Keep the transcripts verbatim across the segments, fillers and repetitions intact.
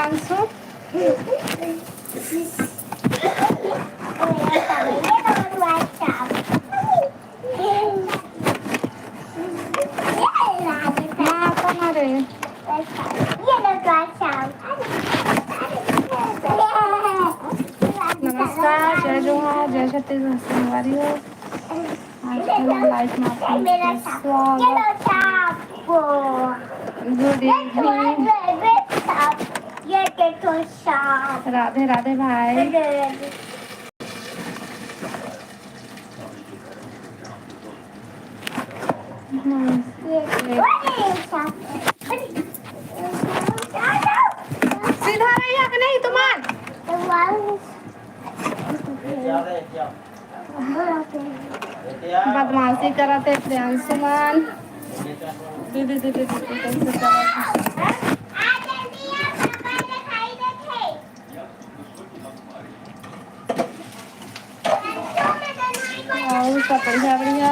अंशु, माँ कहाँ रे? नमस्कार, जय जोहार, जय छत्तीसगढ़, संगवारी हो। आज के हमर live में आप मन के स्वागत। Good evening। राधे राधे भाई। सीधा रहिया कि नहीं तुम्हार? बदमाशी करत हे प्रियांशु मन। दीदी, दीदी, दीदी, कैसे करत हे? अउ सब बढ़िया, बढ़िया।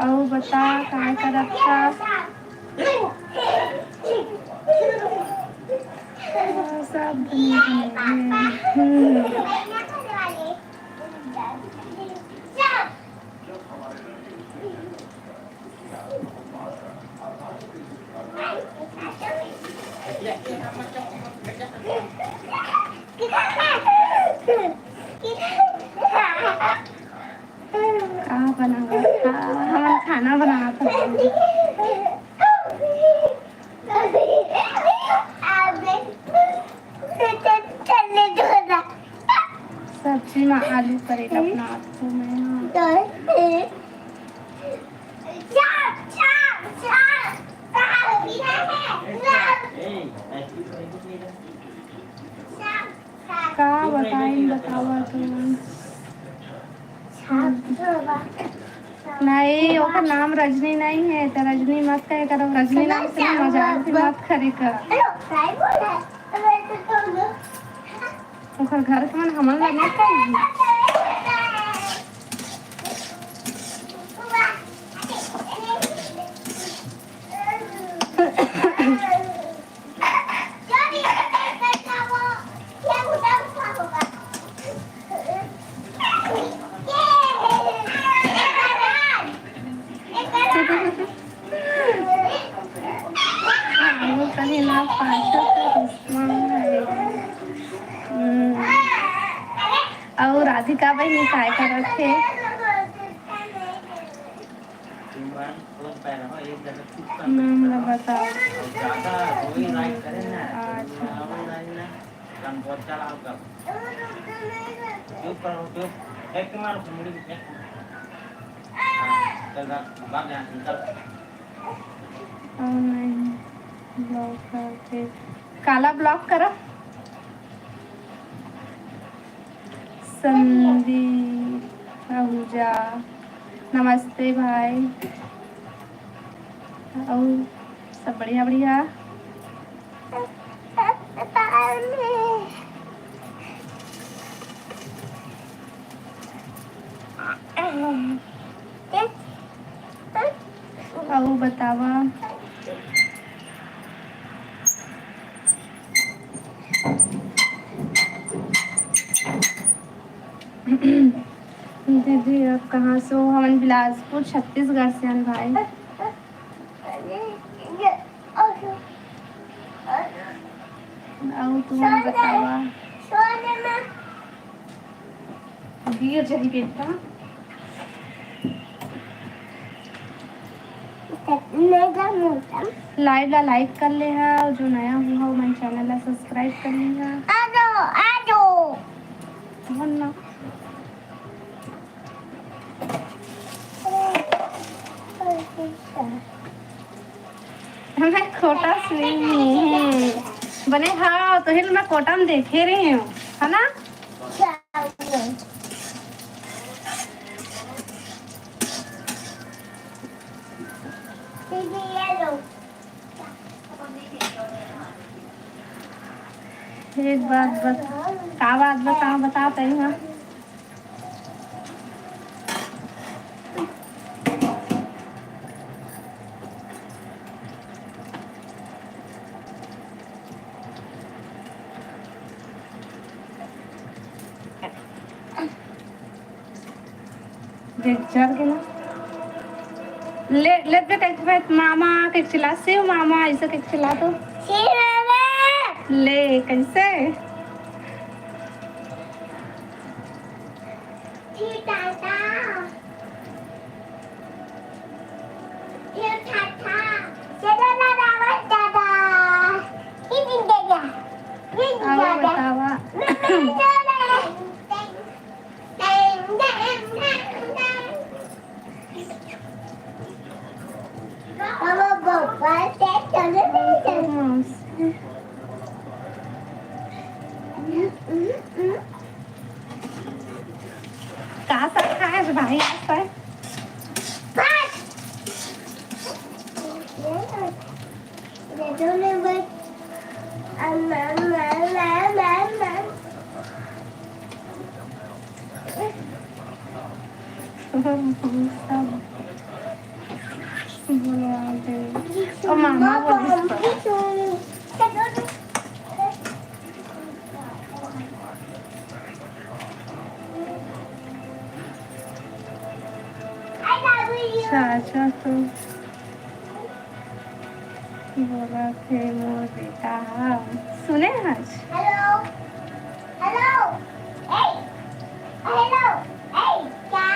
अउ बता, काय करत हस? सब बने, बने हे। हम्म। का बनावत हस? हमन खाना बनावत हन। सब्जी में आलू करेला बनावत हूँ मैं। का बताई, बतावा तुमन। नहीं, ओकर नाम रजनी नहीं है, तो रजनी मत कहे करो। रजनी नाम से मजाक भी मत करे कर। ओकर घर के मन हमन ला मत कहे। अउ राधिका बहिनी काय करत हे? नाम ला बताओ। अच्छा। अउ नहीं, block करके। काला block करा? संदीप आहूजा, नमस्ते भाई। अउ सब बढ़िया, बढ़िया। अउ बतावा। दीदी, आप कहाँ से हो? हमन बिलासपुर, छत्तीसगढ़ से हन भाई। अउ तुमन बतावा। गिर जाही बेटा। Live ला like कर ले हा, अउ जो नया हुआ हो मन channel ला subscribe कर ले हा। आ जाओ, आ जाओ। बोल ना। मैं कोटा से नहीं हूँ। बने हाँ, तो हिल मैं कोटा में देखे रही हूँ, है ना? चलो। एक बात बत-, का बात बताओ, बता तही हाँ। देख, जर के ना। ले, ले बे, कइसे भाई, मामा, कइसे चिल्ला, शिव मामा, ऐसे कइसे चिल्ला तो। शिव मामा। ले, कैसे? शिव दादा। शिव दादा। शिव दादा, रावण दादा। ये दिन दादा। ये दिन आवा दादा। बतावा। मैं, मैं, मैं, मैं। का साग खाए आज भाई, आज तय? ओ मामा बोलिस तो। चाचा तो बोलथे मोर बेटा ह। सुने हस? हेलो, हेलो, ए, हेलो, ए, क्या?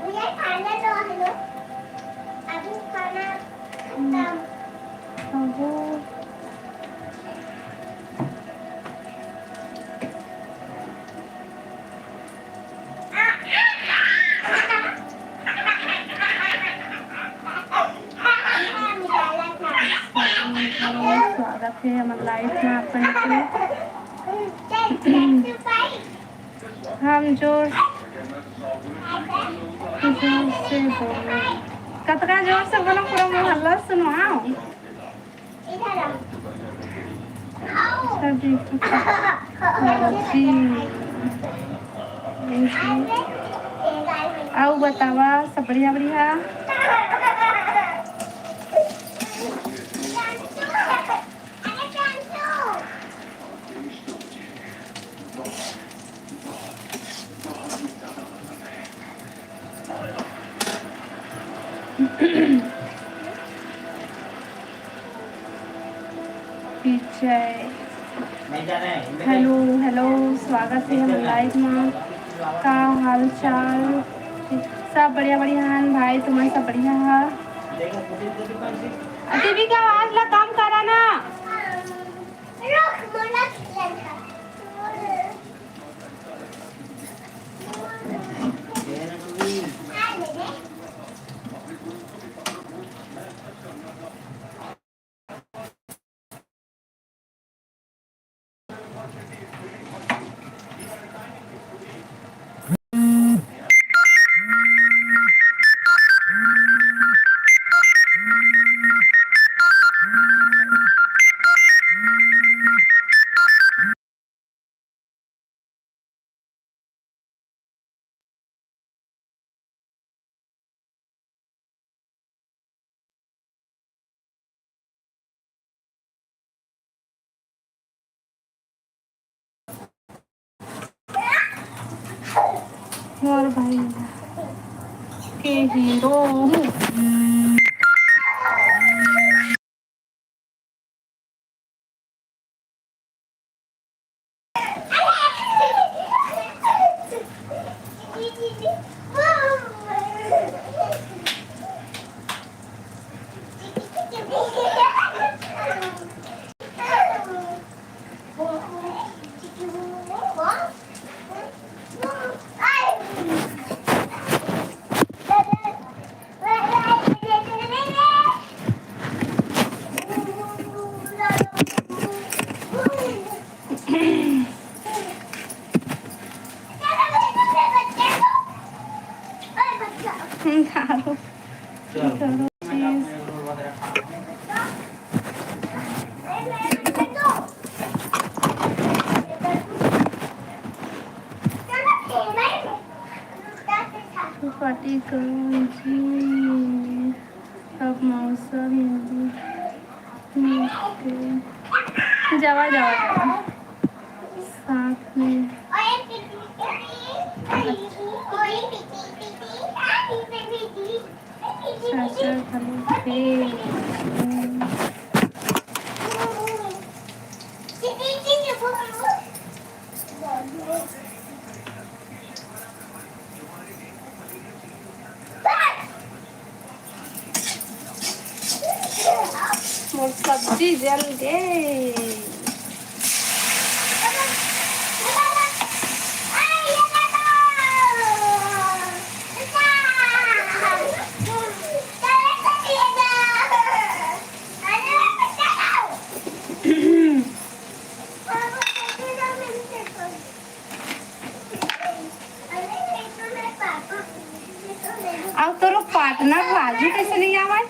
मुझे खाना दो, हेलो। अभी खाना खत्म। अबो। स्वागत हे हमर live में आप सभी के। हम जोर, जोर से बोलो। कतका जोर से बोलो, पूरा मोहल्ला सुनवाओ। सभी। अउ बतावा, सब बढ़िया, बढ़िया? विजय। हेलो, हेलो, स्वागत हे हमर live मा। का हाल चाल? सब बढ़िया, बढ़िया हन भाई, तुमन सब बढ़िया हा? टीवी के आवाज ला कम करा ना। मोर भाई के हीरो। दारू। पार्टी कौन जी? अब मौसम हिंदी। ओके। जावा, जावा, जावा। साथ में। अच्छा। चाचा घलो हे। मोर सब्जी जल गे। अउ तोरो पार्टनर राजू कइसे नइ आवय?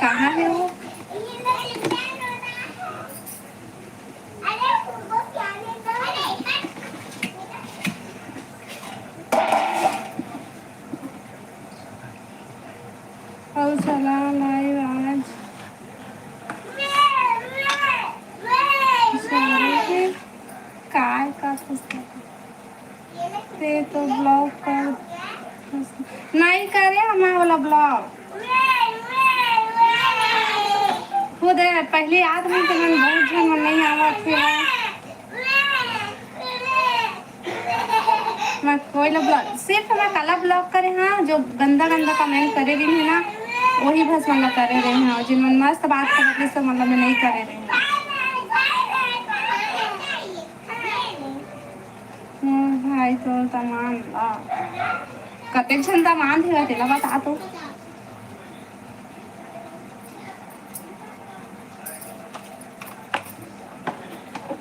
कहाँ हे वो? अउ चला live आज। काय का खुश ते तो vlog कर, नहीं करे हमारा वाला vlog। खुद है, पहले याद नहीं तो मन बहुत झन मन नहीं आवत हे। मैं कोई ला vlog, सिर्फ मैं काला vlog करे हाँ, जो गंदा गंदा comment करे रही है ना, वही बस मन ला करे रही हूँ। जिन मन मस्त बात करत रही, सब मन ला मैं नहीं करे रही हूँ। मोर भाई तो तमान ला कतेक झन तमान थे तेला बता तो।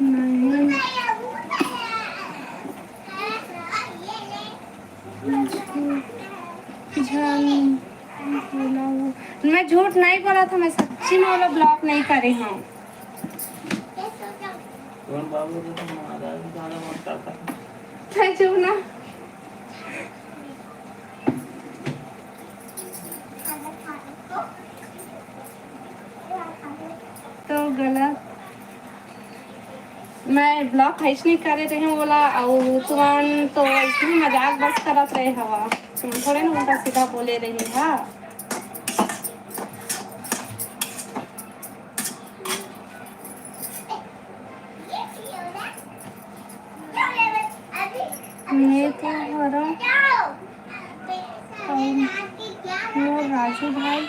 नहीं। झन बोला वो। मैं झूठ नहीं बोला था, मैं सच्ची में वाला vlog नहीं करे हूँ। कौन बाबू तो तुम्हारा भी गाना मत करता। चुप ना। तो गलत, मैं vlog खींच नहीं करे रहे हूँ बोला, अउ तुमन तो ऐसे ही मजाक बस करत रहे हवा, तुम थोड़े ना उनका सीधा बोले रही हा। मैं तो हरा अउ मोर राजू भाई।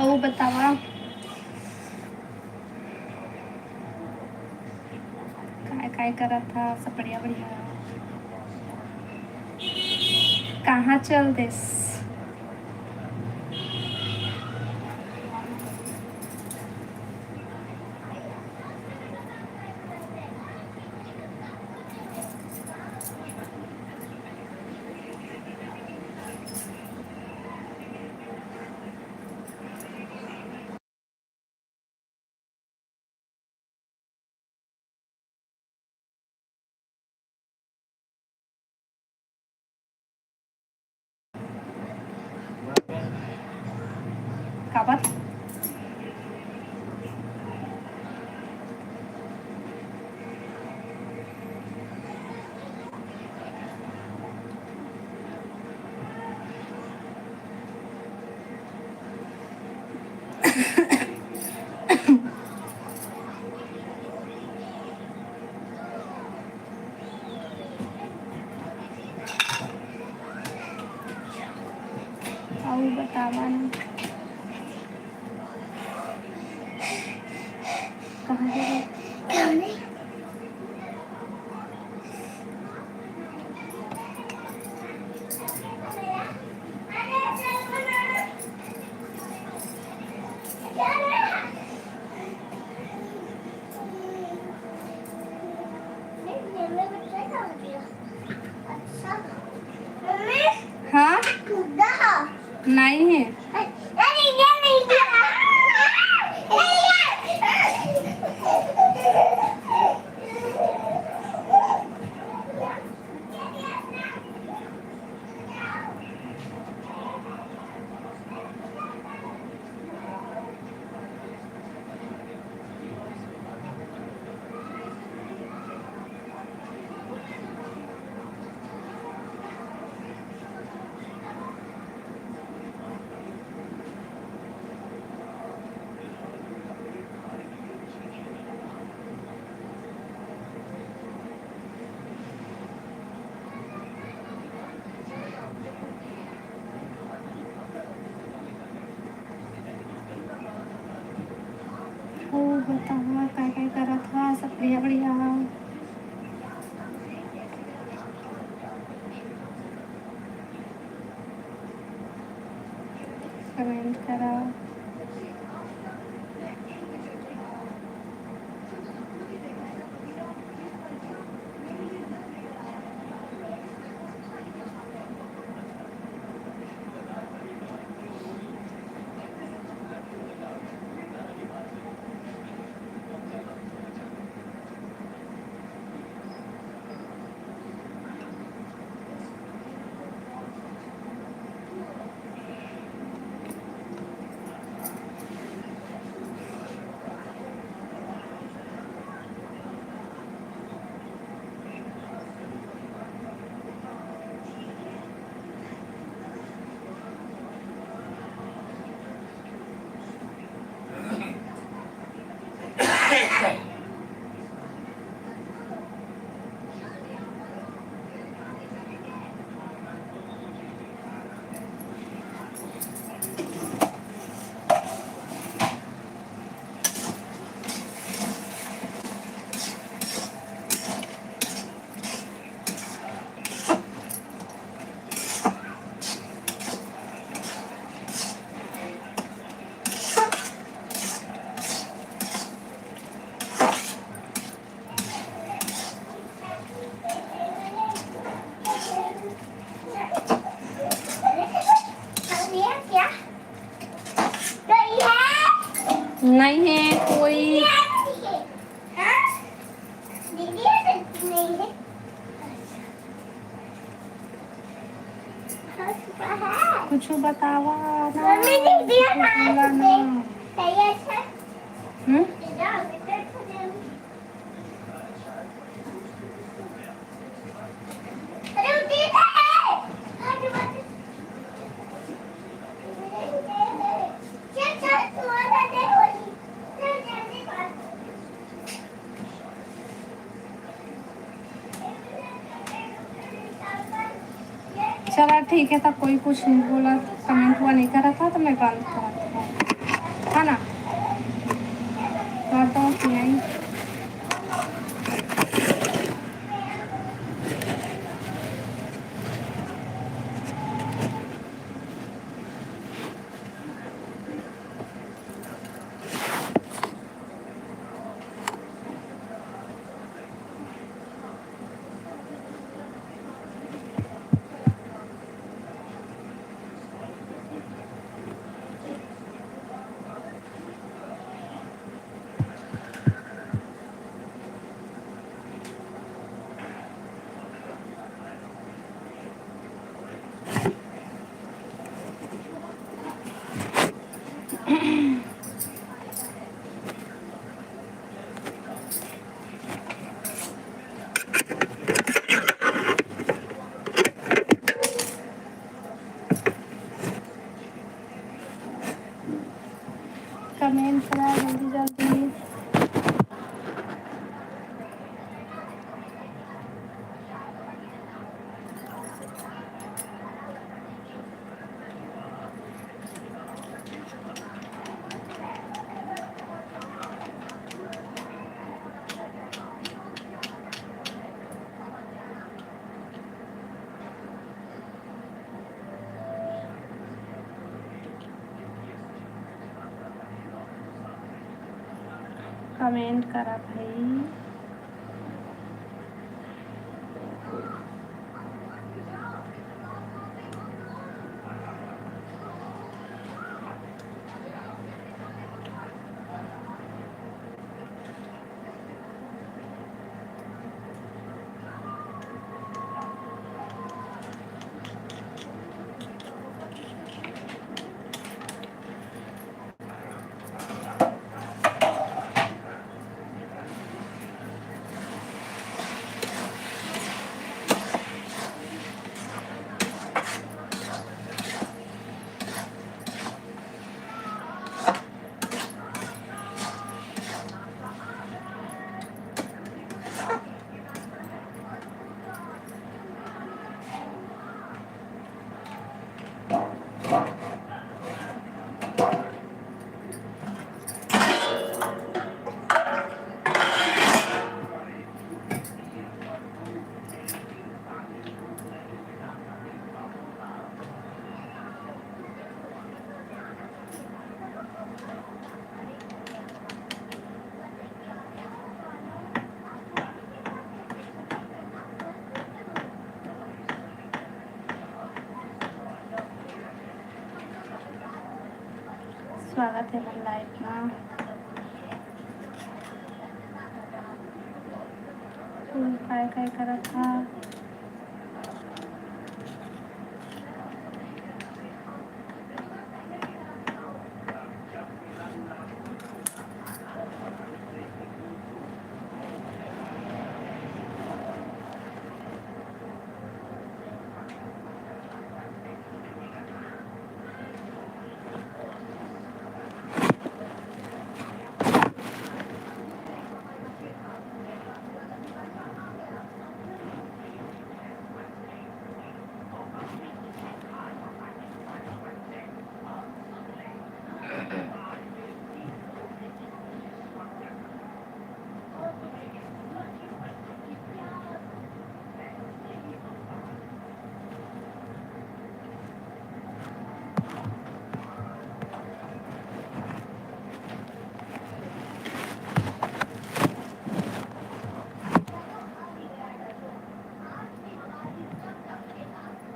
अउ बतावा, काय काय करत हा? सब बढ़िया बढ़िया। कहाँ चल देस? काबर? अउ बतावा ना। कहाँ गए? हाँ? नहीं है। ओ, बतावा, काय काय करत हा? सब बढ़िया, बढ़िया। कमेंट करा। नहीं है कोई। कुछ बतावा ना, मम्मी, दीदी, कुछ बोला ना। हम्म? चला ठीक है, त कोई कुछ नहीं बोला, कमेंट हुआ नहीं करा था, तो मैं बंद करत हूँ। ना, करता हूँ कि नहीं। कमेंट करा जल्दी जल्दी। कमेंट करा भाई। स्वागत हे मन लाइव मा। तू काय काय करत हा?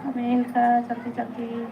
कमेंट करा जल्दी जल्दी।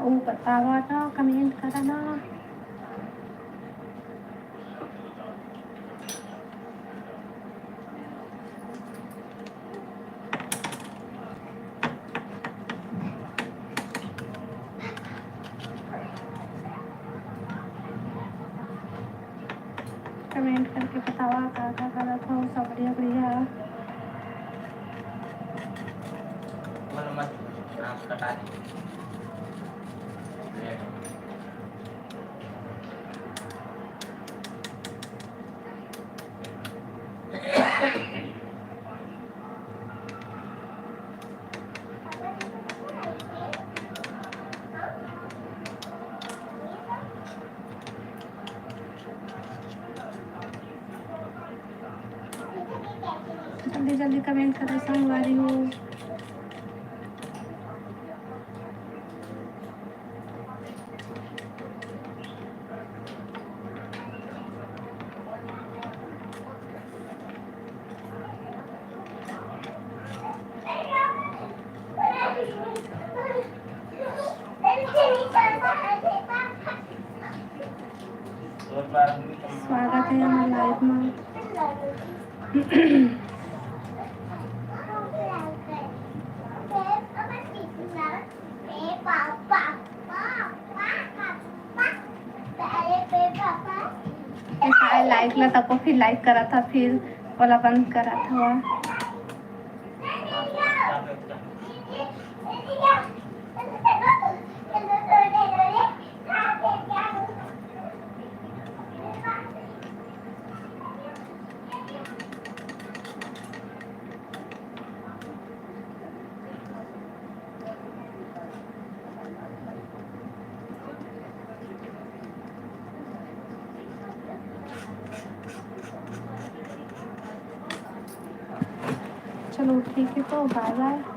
ओ बतावा ना, comment करा ना। Comment करके बतावा का का करत हो, सब बढ़िया बढ़िया। जल्दी जल्दी comment करो संगवारी हो। स्वागत है हमारे live में। Like ला तको फिर like करा था, फिर ओला बंद करा था। चलो ठीक है, तो bye bye।